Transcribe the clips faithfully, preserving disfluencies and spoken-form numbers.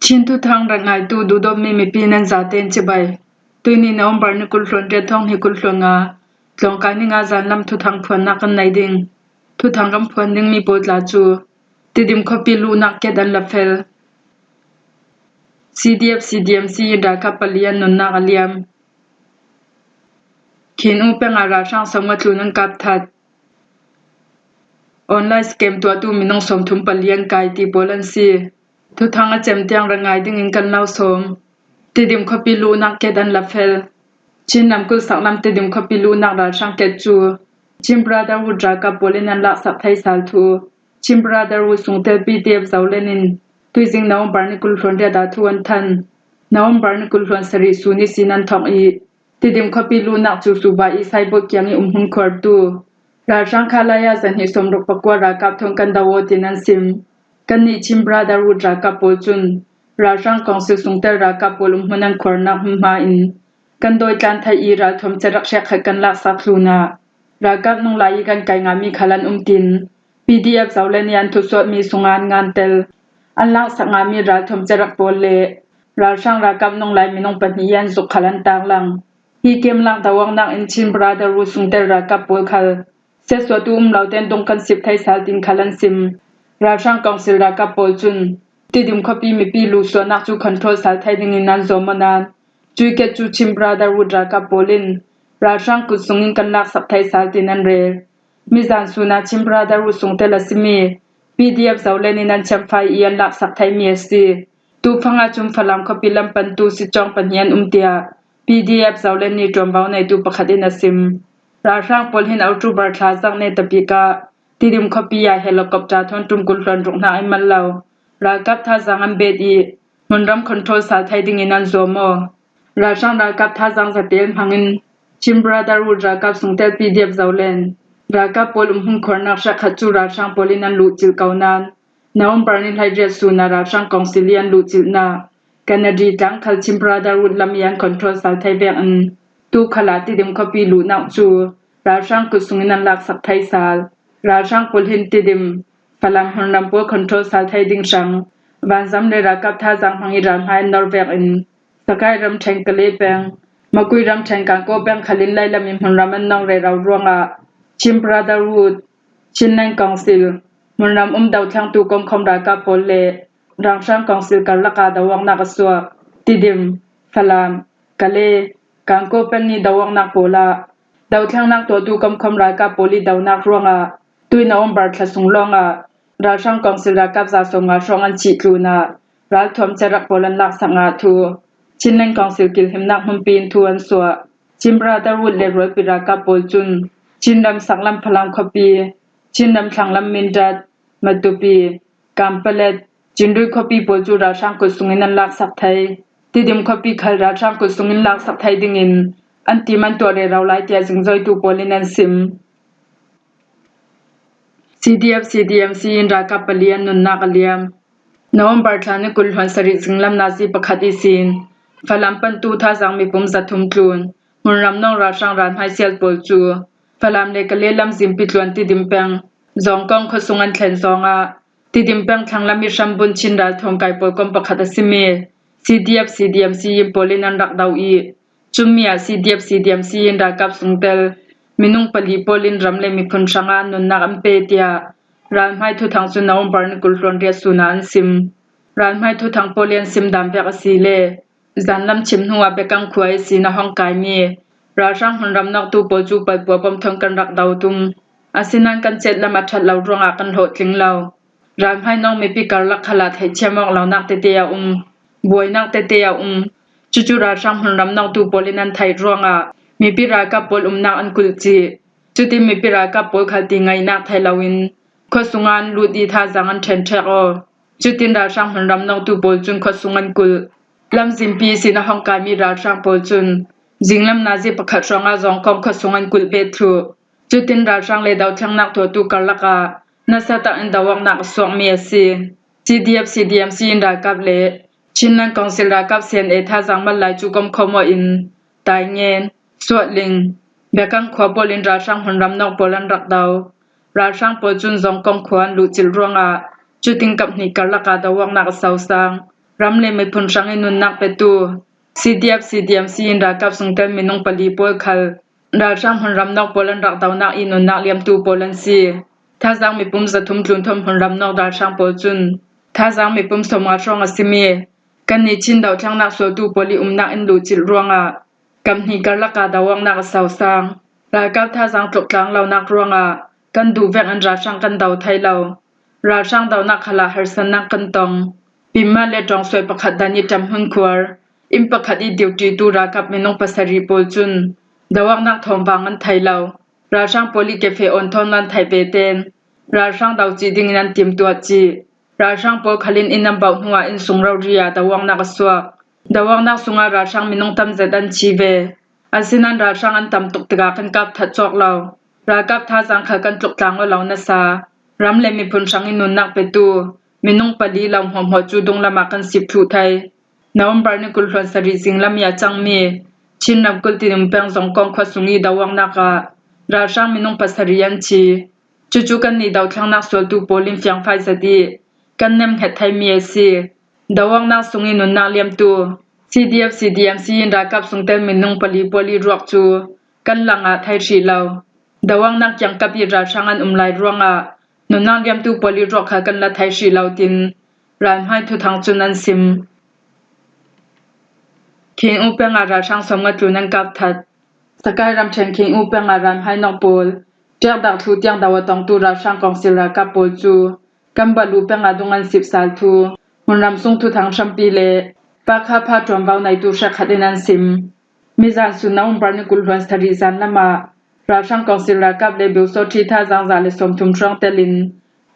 Chin thuthang rak ngaitu duhdawtmi mipi nan zaten cibai. Tuini November ni kul hluan riat thawng hnih kul hluan nga, tlawngkai ni nga zanlam thuthang phuannak kan nei ding. Thuthang kan phuan dingmi pawl tla cu Tidim khuapi luhnak ket an la fel. C D F C D M C in ralkap pali an nunnak a liam. Khin U peng ah ralhrang sawmnga tlun an kap that. Online scam tuahtu minung sawmthum pali an kai ti pawl an si. Thuthang a cem tiang rak ngai dingin kan lo sawm. Tidim khuapi luhnak ket an la fel. Chin namkulh saklam Tidim khuapi luhnak ralhrang ket cu Chin Brotherhood ralkap pawl in an laksak thei sal thu Chin Brotherhood sungtel P D F Zoland in tuizing November ni kul hluan riat ah thu an than. November ni kul hluan sarih sun ihsin an thawk i Tidim khuapi luhnak cu Suba i Saibawt kiang i umhmun khuartu ralhrang kha lai ah zahnih sawmruk pakua ralkap thawn kan do aw tiin an sim. Kannih Chin Brotherhood ralkap pawl cun ralhrang kawngsil sungtel ralkap pawl umhmun an khuarnak hmunhma in kan dawitlan theih i ralthuam cerak hrekkhat kan laksak tlunah ralkap nunglai i kan kai ngahmi khal an um tiin P D F Zoland i an thusuahmi sungah an ngantel. An laksak ngahmi ralthuam cerak pawl le ralhrang ralkap nunglai minung pahnih i an zuk khal an taklang. Hi kemlak doawknak in Chin Brotherhood sungtel ralkap pawl khal siatsuahtu um lote dong kan sip thei sal tiin khal an sim. Ralhrang kawngsil ralkap pawl cun Tidim khuapi mipi luhsuahnak cu control sal thei dingin an zawm aw nain cuih ket cu Chin Brotherhood ralkap pawl in ralhrang kut sungin kan laksak thei sal tiin an rel. Mizan sun ah Chin Brotherhood sungtel a simi P D F Zoland in an thiamfai i an laksak theimi a si. Tufang ah cun Falam khuapi lam pantu sitcawng pahnih an um tiah P D F Zoland nih ṭuanvo neitu pakhat in a sim. Ralhrang pawl hin October thla zang ne tabik ah Tidim khuapi ah helicopter thawn ṭum kul hluan ruk hna in mal lo ralkap thazaang an bet i hmunram control sal thei dingin an zuam aw. Ralhrang ralkap thazaang zatel hmangin Chin Brotherhood ralkap sungtel P D F Zoland ralkap pawl umhmun khuarnak hrekkhat cu ralhrang pawl in an luhcilh ko nain November ni hleiriat sun ah ralhrang kawngsil i an luhcilhnak Kennedy tlang khal Chin Brotherhood lam i an control sal thei vekin tu khal ah Tidim khuapi luhnak cu ralhrang kut sungin an laksak thei sal. Ralhrang pawl hin Tidim, Falam hmunram pawl control sal thei ding hrang vanzam le ralkap thazaang hmang i ralhmai an nor vekin Sakai ramṭhen Kale peng, Makui ramṭhen Kangkaw peng khal in lailam i hmunram an nor rero ruangah Chin Brotherhood, Chinland Council, hmunram um dothlengtu komkhawm ralkap pawl le ralhrang kawngsil karlak ah doawknak a suak. Tidim, Falam, Kale, Kangkaw peng i doawknak pawl ah dothlengnak tuahtu komkhawm ralkap pawl i donak ruangah tui November thla sung lawngah ralhrang kawngsil ralkap za sawmnga hrawng an chih tlunah ralthuam cerak pawl an laksak ngah thu Chinland Kawngsil kilhimnak hmunpi in thu an suah. Chin Brotherhood le rualpi ralkap pawl cun Chin ram saklam Falam khuapi, Chin ram thlanglam Mindat, Matupi, Kanpalet, Cinrui khuapi pawl cu ralhrang kut sungin an laksak thei. Tidim khuapi khal ralhrang kut sungin laksak thei dingin an tim an tuah rero lai tiah zingzoitu pawl in an sim. C D F C D M C in ralkap pali an nunnak a liam. November thla ni kul hluan sarih zinglam nazi pakhat ihsin Falam pantu thazaang mipum zathum tlun hmunram nong ralhrang ralhmai sial pawl cu Falam le Kale lamzin pitluan Tidim peng Zawngkawng khuasung an thlen zawngah Tidim peng thlanglam i hrambun Chin ralthuam kai pawl kom pakhat a simi C D F C D M C in pawl in an rak do i cumi ah C D F C D M C in ralkap sungtel minung pali pawl in ram le miphun hrangah nunnak an pe tiah ralhmai thuthang cu November ni kul hluan riat sun ah an sim. Ralhmai thuthang pawl i an sim dan vek a si le zanlam chim hnu ah Biakang khua ihsin a hong kaimi ralhrang hmunram nawktu pawl cu palpua bom thawn kan rak do tum. Asinain kan cet lam a ṭhat lo ruangah kan hlawhtling lo. Ralhmai nong mipi karlak khal ah theihthiam awk lonak tete a um, buainak tete a um. Cucu ralhrang hmunram nawktu pawl in an theih ruangah mipi ralkap pawl umnak an kulh cih. Cutin mipi ralkap pawl khal ti ngaihnak thei loin khuasung ah an lut i thazaang an ṭhenṭhek aw. Cutin ralhrang hmunram nawktu pawl cun khuasung an kulh. Lamzinpi ihsin a hong kaimi ralhrang pawl cun zinglam nazi pakhat hrawngah Zawngkawng khuasung an kulh bet thluh. Cutin ralhrang le dothlengnak tuahtu karlak ah nasa takin doawknak a suakmi a si. C D F C D M C in ralkap le Chinland Council ralkap C N A thazaang mal lai cu komkhawm aw in Taingen, Suatling, Biakang khua pawl in ralhrang hmunram nawk pawl an rak do. Ralhrang pawl cun Zawngkawng khua an luhcilh ruangah cutin kap hnih karlak ah doawknak a sosang. ram le miphun hrang i nunnak petu C D F C D M C in ralkap sungtel minung pali pawl khal ralhrang hmunram nawk pawl an rak donak i nunnak liamtu pawl an si. Thazang mipum zathum tlun thawm hmunram nawk ralhrang pawl cun Thazang mipum sawmnga hrawng a simi kanni Chin dohthlengnak sualtu pawl i umnak in luhcilh ruangah kamhni karlak ah do awknak a so sang. Ralkap thazang tluk tlang lonak ruangah kan duh vek in ralhrang kan do thei lo. Ralhrang donak khalah harsatnak kan tong. Pimma le ṭawngsuai pakhat dan i ṭam hmun khuar inn pakhat i duty tu ralkap minung pasarih pawl cun do awknak thawmvang an thei lo. Ralhrang pawl i kefe awn thawn an theih ve ten ralhrang do cih dingin an timtuah cih. Ralhrang pawl khalin inn an bauh hnuah inn sung rori ah do awknak a suak. Do awknak sungah ralhrang minung tam zet an thi ve. Asinan ralhrang an tam tuk tikah kan kap that cawk lo. Ralkap thazang khal kan tluk tlang aw lo nasa. Ram le miphun hrang i nunnak petu minung pali lo hmuahhmuah cu dunglam ah kan sip thluh thei. November ni kul hluan sarih zinglam i a cangmi Chin ramkulh Tinum peng Zongkawng khua sung i do awknak ah ralhrang minung pasarih an thi. Cucu kanni dohthlengnak sualtu pawl in fiangfai zet i kan nemhnget theimi a si. Do awknak sung i nunnak liamtu C D F C D M C in ralkap sungtel minung pali pawl i ruak cu kan lang ah thei hrih lo. Do awknak kiangkap i ralhrang an um lai ruangah nunnak liamtu pawl i ruak kha kan la thei hrih lo, tin ralhmai thuthang cun an sim. Khin U peng ah ralhrang sawmnga tlun an kap that. Sakai ramṭhen Khin U peng ah ralhmai nawk pawl ṭekdak thlu tiang do a tongtu ralhrang kawngsil ralkap pawl cu Kambalu peng ah dung an sip sal thu hmunram sung thuthang hrampi le Pakha pha ṭuanvo neitu hrekkhat in an sim. Mizan sun November ni kul hluan sarih zan lam ah ralhrang kawngsil ralkap le Biosawṭhi thazang za le sawmthum hrawng telin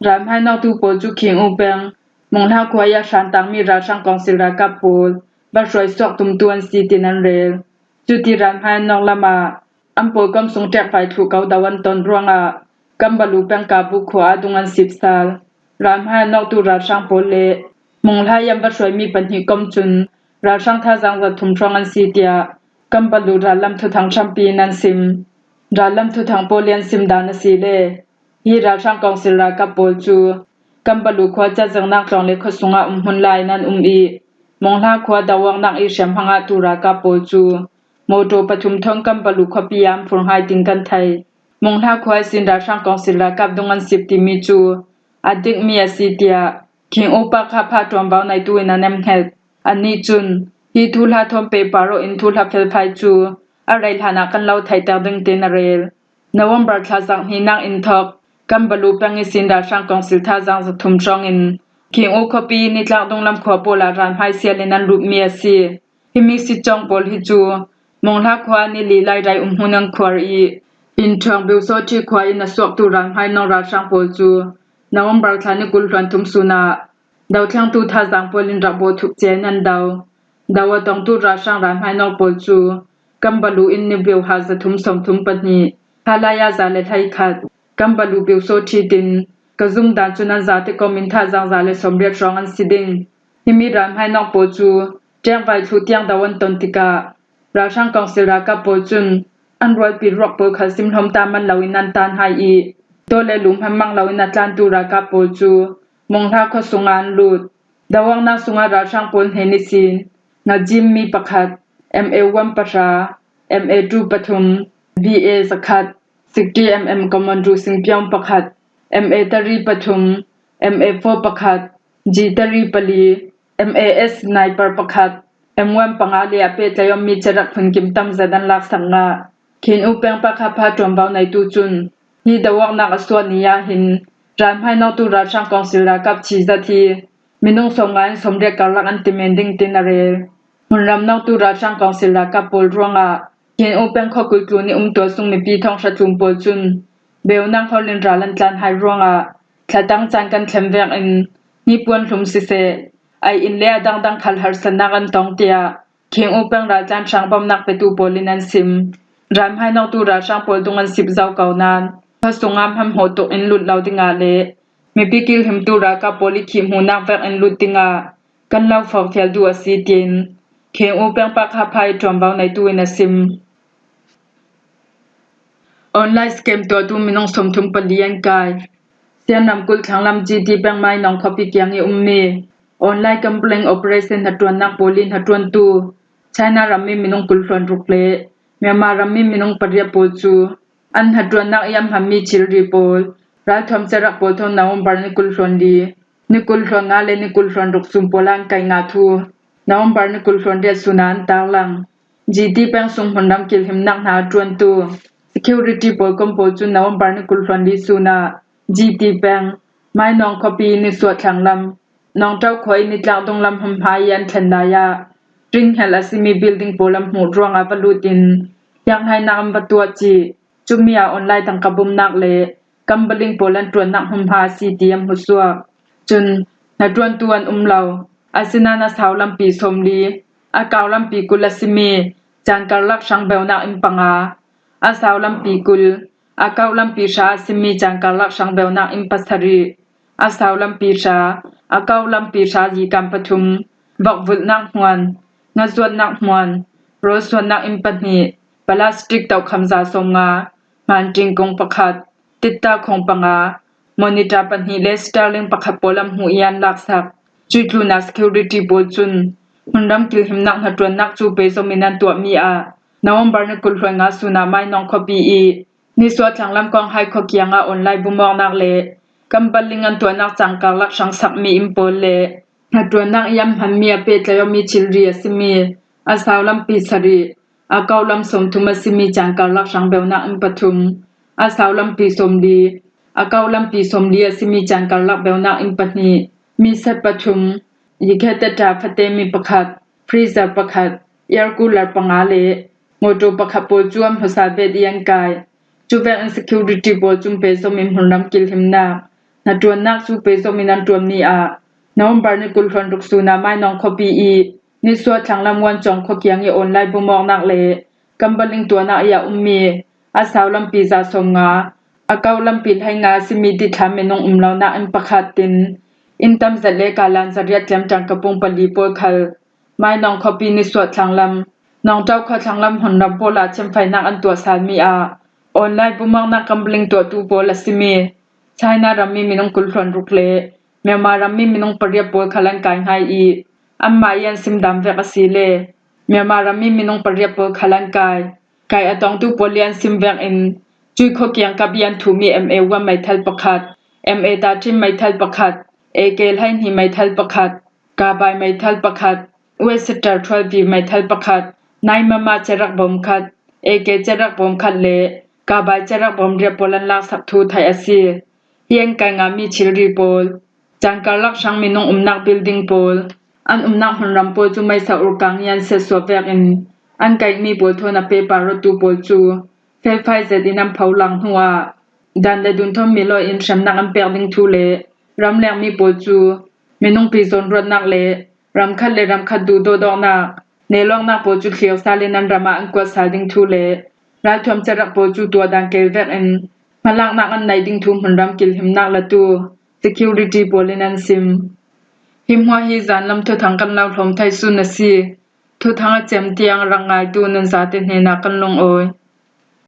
ralhmai nawktu pawl cu Khin U peng Munghla khua i a hran tangmi ralhrang kawngsil ralkap pawl va hruai suak tumtu an si, tin an rel. Cuti ralhmai an nawk lam ah an pawl kom sung ṭekvai thluh ko do an ton ruangah Kambalu peng Kabu khua ah dung an sip sal. Ralhmai an nawktu ralhrang pawl le Munghla i an va hruaimi pahnih kom cun ralhrang thazang zathum hrawng an si, tiah Kambalu rallam thuthang hrampi in an sim. Rallam thuthang pawl i an sim dan a si le hi ralhrang kawngsil ralkap pawl cu Kambalu khua cazirnak tlawng le khuasung ah um hmun lai in an um i Munghla khua do awknak i hriamhma ngahtu ralkap pawl cu mawṭaw pathum thawn Kambalu khuapi ah an phurhngai, tin kan thei. Munghla khua ihsin ralhrang kawngsil ralkap dung an sip timi cu a dikmi a si, tiah Khin U Pakha pha ṭuanvo neitu in an nemhnget. Annih cun hi thuhla thawn pehpar aw in thuhla felfai cu a rei hlan ah kan lo theihter ding, tin a rel. November thla zarh hnihnak in thawk Kambalu peng ihsin ralhrang kawngsil thazang zathum hrawng in Khin U khuapi nitlak dunglam khua pawl ah ralhmai sial in an lutmi a si. Himi sitcawng pawl hi cu Munghla khua ni li lai rai um hmun an khuar i Inṭhuang Biosawṭhi khua in a suaktu ralhmai nawk ralhrang pawl cu November thla ni kul hluan thum sun ah dohthlengtu thazang pawl in rak bawhthup cia in an do. Do a tongtu ralhrang ralhmai nawk pawl cu Kambalu in ni biohal zathum sawmthum pahnih, Halaya za le hleikhat, Kambalu Biosawṭhi tin ka zumdan cun an zate kom in thazang za le sawmriat hrawng an si ding. Himi ralhmai nawk pawl cu ṭekvai thluh tiang do an ton tikah ralhrang kawngsil ralkap pawl cun an rualpi ruak pawl khal simhlawm ta man loin an tan hai i daw le lu hmanmang loin a tlantu ralkap pawl cu Munghla khua sungah an lut. Do awknak sungah ralhrang pawl hnen ihsin ngazim mi pakhat, M A one pahra, M A two pathum, B A zakhat, sixty M M commando singpiawng pakhat, M A tari pathum, M A four pakhat, G tari pali, M A S sniper pakhat, M one panga le a pehtlai ommi cerak phunkim tam zet an laksak ngah. Khin U peng Pakha pha ṭuanvo neitu cun hi do awknak a suah ni ah hin ralhmai nawktu ralhrang kawngsil ralkap thi zat hi minung sawmnga in sawmriat karlak an ti men ding, tin a rel. Hmunram nawktu ralhrang kawngsil ralkap pawl ruangah Khin U peng khua kultlu nih umtual sung mipi thawng hra tlum pawl cun beunak hol in ral an tlan hai ruangah thlatang caan kan thlen vek in hnipuan hlum siseh, ai in le a dangdang khal harsatnak an tong, tiah Khin U peng raltlan hrang bawmnak petu pawl in an sim. Ralhmai nawktu ralhrang pawl dung an sip zo ko nain khua sungah hmanhmawh tuk in lut lo dingah le mipi kilhimtu ralkap pawl i khihhmuhnak vek in lut dingah kan lo forhfial duh a si, tiin Khin U peng Pakha pha i ṭuanvo neitu in a sim. Online scam tuahtu minung sawmthum pali an kai. Sian ramkulh thlanglam G T peng Mainawng khuapi kiang i ummi Online gambling operation hnaṭuannak pawl i hnaṭuantu China rammi minung kul hluan ruk le Myanmar rammi minung pariat pawl cu an hnaṭuannak i an hmanmi thilri pawl ralthuam cerek pawl thawn November ni kul hluan li, ni kul hluan nga le ni kul hluan ruk sun pawl an kaih ngah thu November ni kul hluan riat sun ah an tarlang. G T peng sung hmunram kilhimnak hna a ṭuantu security pawl kom pawl cu November ni kul hluan li sun ah G T peng Mainawng khuapi nisuah thlanglam Nawngṭau khua i nitlak donglam humhai i an thlen lai ah ṭinghel a simi building pawl an hmuh ruangah va lut in hiakhlainak an va tuah cih. Cumi ah online tangka bumnak le gambling pawl an ṭuannak humha a si ti an hmuhsuak. Cun hnaṭuantu an um lo. Asinain a sau lampi sawmli, a kau lampi kul a simi caan karlak hrang beunak inn panga, a sau lampi kul, a kau lampi hra a simi caan karlak hrang beunak inn pasarih, a sau lampi hra, a kau lampi hra zikan pathum, vokvulhnak hmuan, ngazuatnak hmuan, rawlsuannak inn pahnih, plastic tohkham za sawmnga, hmanṭing kong pakhat, titta khong panga, monitor pahnih le Starlink pakhat pawl an hmuh i an laksak. Cuih tlunah security pawl cun hmunram kilhimnak hnaṭuannak cu pehzom in an tuahmi ah November ni kul hluan nga sun ah Mainawng khuapi i nisuah thlanglam Kawnghai khua kiangah online bumawknak le gambling an tuahnak caan karlak hrangsakmi inn pawl le hnaṭuannak i an hmanmi a pehtlaih awmi thilri a simi a sau lampi sarih, a kau lam sawmthum a simi caan karlak hrang beunak inn pathum, a sau lampi sawmli, a kau lampi sawmli a simi caan karlak beunak inn pahnih, mi set pathum, yikhe teta fatemi pakhat, freezer pakhat, air cooler panga le motor pakhat pawl cu an hmuhsal bet i an kai. Cuvekin security pawl cun pehzom in hmunram kilhimnak hnaṭuannak cu pehzom in an ṭuan ni ah November ni kul hluan ruk sun ah Mainawng khuapi i nisuah thlanglam Wan Cawng khua kiang i online bumawknak le gambling tuahnak i a ummi a sau lampi za sawmnga, a kau lampi hleinga a simi dithlam minung um lonak inn pakhat tin inn tam zet le kalan zariat tlem ṭangkapung pali pawl khal Mainawng khuapi nisuah thlanglam, Nawngṭau khua thlanglam hmunram pawl ah thiamfainak an tuah salmi ah online bumawknak gambling tuahtu pawl a simi China rammi minung kul hluan ruk le Myanmar rammi minung pariat pawl khal an kai hngai i anmah i an sim dan vek a si le Myanmar rammi minung pariat pawl khal an kai. Kai a tongtu pawl i an sim vekin cuih khua kiangkap i an thuhmi M A one meithal pakhat, M A thirteen meithal pakhat, A K hleihnih meithal pakhat, Kabai meithal pakhat, Western twelve meithal pakhat, Naimama cerak bawm khat, A K cerak bawm khat le Kabai cerak bawm riat pawl an laksak thu theih a si. Hi an kai ngahmi thilri pawl, caan karlak hrang minung umnak building pawl, an umnak hmunram pawl cu meisa urkang i an siatsuah vekin an kaihmi pawl thawn a pehpar rawtu pawl cu felfai zet in an pholang hnuah dan le dun thawn milawi in hremnak an pek ding thu le ramlengmi pawl cu minungpi zawnruatnak le ramkhat le ramkhat duhdawt awknak, nelawknak pawl cu thlir sal in an ram ah an kuat sal ding thu le ralthuam cerak pawl cu tuah dan kel vekin hmalaknak an neih ding thu hmunram kilhimnak latu security pawl in an sim. Hi hmuah hi zanlam thuthang kan lo hlawm thei sun a si. Thuthang a cem tiang rak ngaitu nan zate hnenah kan lungawi.